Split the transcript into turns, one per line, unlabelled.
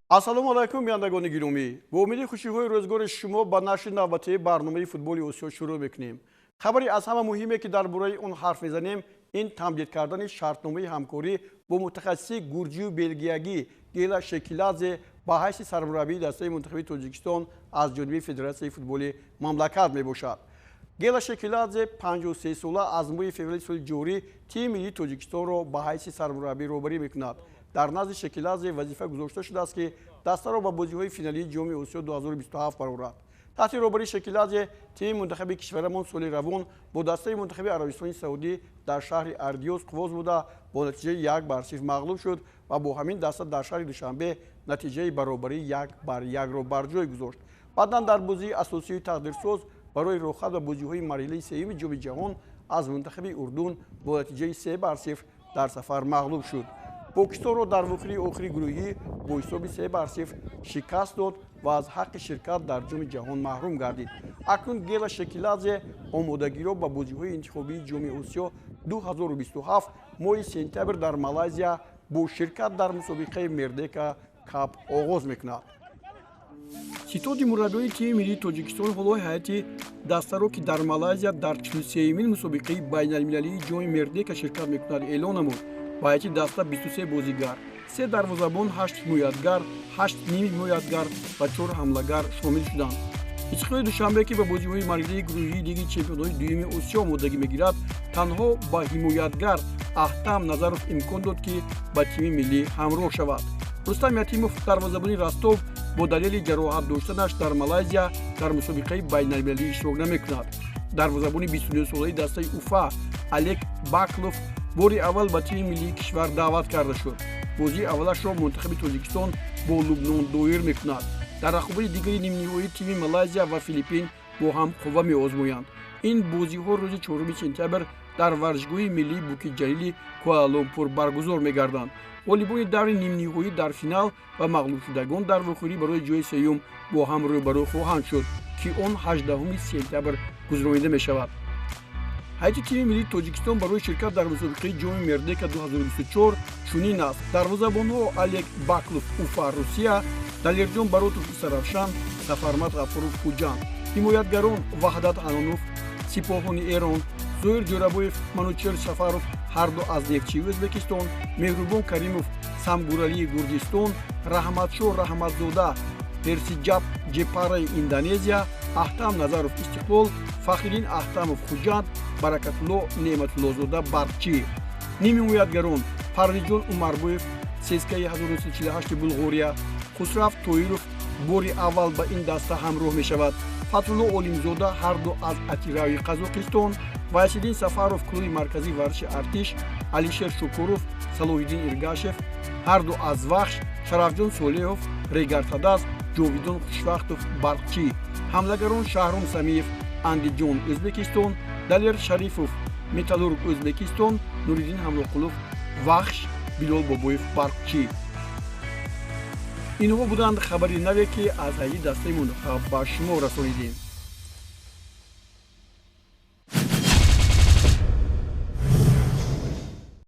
Ассалому алайкум, бинандагони гиромӣ. Бо умеди хушиҳои рӯзгори шумо ба нашри навбатии барномаи футболи Осиё шурӯъ мекунем. Хабари аз ҳама муҳиме, ки дар бораи он ҳарф мезанем, ин тамдид кардани шартномаи ҳамкорӣ бо мутахассиси гурҷию белгиягӣ Гела Шекиладзе ба ҳайси сармураббии дастаи мунтахаби Тоҷикистон аз ҷониби Федератсияи футболи мамлакат мебошад. Гела Шекиладзе 53сола аз моҳи феврали соли ҷорӣ тими миллии Тоҷикистонро ба ҳайси сармураббӣ роҳбарӣ мекунад. Дар назди Шекиладзе вазифа гузошта шудааст, ки дастаро ба бозиҳои финалии Ҷоми Осиё 2027 барорад. Таҳти роҳбарии Шекиладзе тими мунтахаби кишварамон соли равон бо дастаи мунтахаби Арабистони Саудӣ дар шаҳри Ардиёс қувоз буда, бо натиҷаи 1-0 мағлуб шуд ва бо ҳамин даста дар шаҳри Душанбе натиҷаи баробарии 1-1-ро бар ҷой гузошт. Баъдан дар бозии асосии тақдирсоз барои роҳхат ба бозиҳои марҳилаи сеюми Ҷоми Ҷаҳон аз мунтахаби Урдун бо натиҷаи 3-0 дар сафар мағлуб шуд. Покистонро дар вохӯрии охири гурӯҳӣ бо ҳисоби 3-0 шикаст дод ва аз ҳаққи ширкат дар Ҷоми Ҷаҳон маҳрум гардид. Акнун Гела Шекиладзе омодагиро ба бозиҳои интихобии Ҷоми Осиё 2027 моҳи сентябр дар Малайзия бо ширкат дар мусобиқаи Мердека Кап оғоз мекунад. Ситоди мураббиёни тими миллии Тоҷикистон ҳоло ҳайати дастаро, ки дар Малайзия дар 43-юмин мусобиқаи байналмилалии Ҷоми Мердека ширкат мекунад, эълон намуд. Ба ҳайати даста 23 бозигар, се дарвозабон, ҳашт ҳимоятгар, ҳашт нимҳимоятгар ва чор ҳамлагар шомил шуданд. Истиқлоли Душанбе, ки ба бозиҳои марҳилаи гурӯҳии Лиги чемпионҳои дуюми Осиё омодагӣ мегирад, танҳо ба ҳимоятгар Аҳтам Назаров имкон дод, ки ба тими миллӣ ҳамроҳ шавад. Рустам Ятимов, дарвозабони Ростов, бо далели ҷароҳат доштанаш дар Малайзия дар мусобиқаи байналмилалӣ иштирок намекунад. Дарвозабони 29-солаи дастаи Уфа Олег Баклов бори аввал ба тими миллии кишвар даъват карда шуд. Бозии аввалашро мунтахаби Тоҷикистон бо Лубнон доир мекунад. Дар рақобати дигари нимниҳоӣ тими Малайзия ва Филиппин бо ҳам қувва меозмоянд. Ин бозиҳо рӯзи 4 сентябр дар варзишгоҳи миллии Букит Ҷалили Куала-Лумпур баргузор мегарданд. Ғолибони даври нимниҳоӣ дар финал ва мағлубшудагон дар вохӯрӣ барои ҷои сеюм бо ҳам рӯбарӯ хоҳанд шуд, ки он 18 сентябр гузаронида мешавад. Ҳайати тими миллии Тоҷикистон барои ширкат дар мусобиқаи Ҷоми Мердека 2024 чунин аст: дарвозабонҳо Олег Баклов, Уфа, Русия, Далерҷон Баротов, Истаравшан, Сафармат Ғафуров, Хуҷанд; ҳимоятгарон Ваҳдат Ҳанонов, Сипоҳони Эрон, Зоир Ҷӯрабоев, Манучер Сафаров, ҳарду аз Нефтчии Ӯзбекистон, Меҳрубон Каримов, Самгуралии Гурҷистон, Раҳматшоҳ Раҳматзода, Персиҷаб Ҷепараи Индонезия, Аҳтам Назаров, Истиқлол, Фахриддин Аҳтамов, Хуҷанд, Баракатулло Неъматуллозода, Барқчӣ; нимҳимоятгарон Парвизҷон Умарбоев, ЦСКАи 1948 Булғория, Хусрав Тоиров бори аввал ба ин даста ҳамроҳ мешавад, Фатҳулло Олимзода, ҳарду аз Атирауи Қазоқистон, Вайсиддин Сафаров, клуби марказии варзиши Артиш, Алишер Шукуров, Салоҳиддин Иргашев, ҳарду аз Вахш, Шарафҷон Солеҳов, Регар-ТадАЗ, Ҷовидон Хушвақтов, Барқчӣ; ҳамлагарон Шаҳром Самиев, Андиҷон, Ӯзбекистон, Далер Шарифов, Металлург, Ӯзбекистон, Нуриддин Ҳамроқулов, Вахш, Билол Бобоев, Барқчӣ. Инҳо буданд хабари наве, ки аз ҳайати дастаи мунтахаб ба шумо расонидем.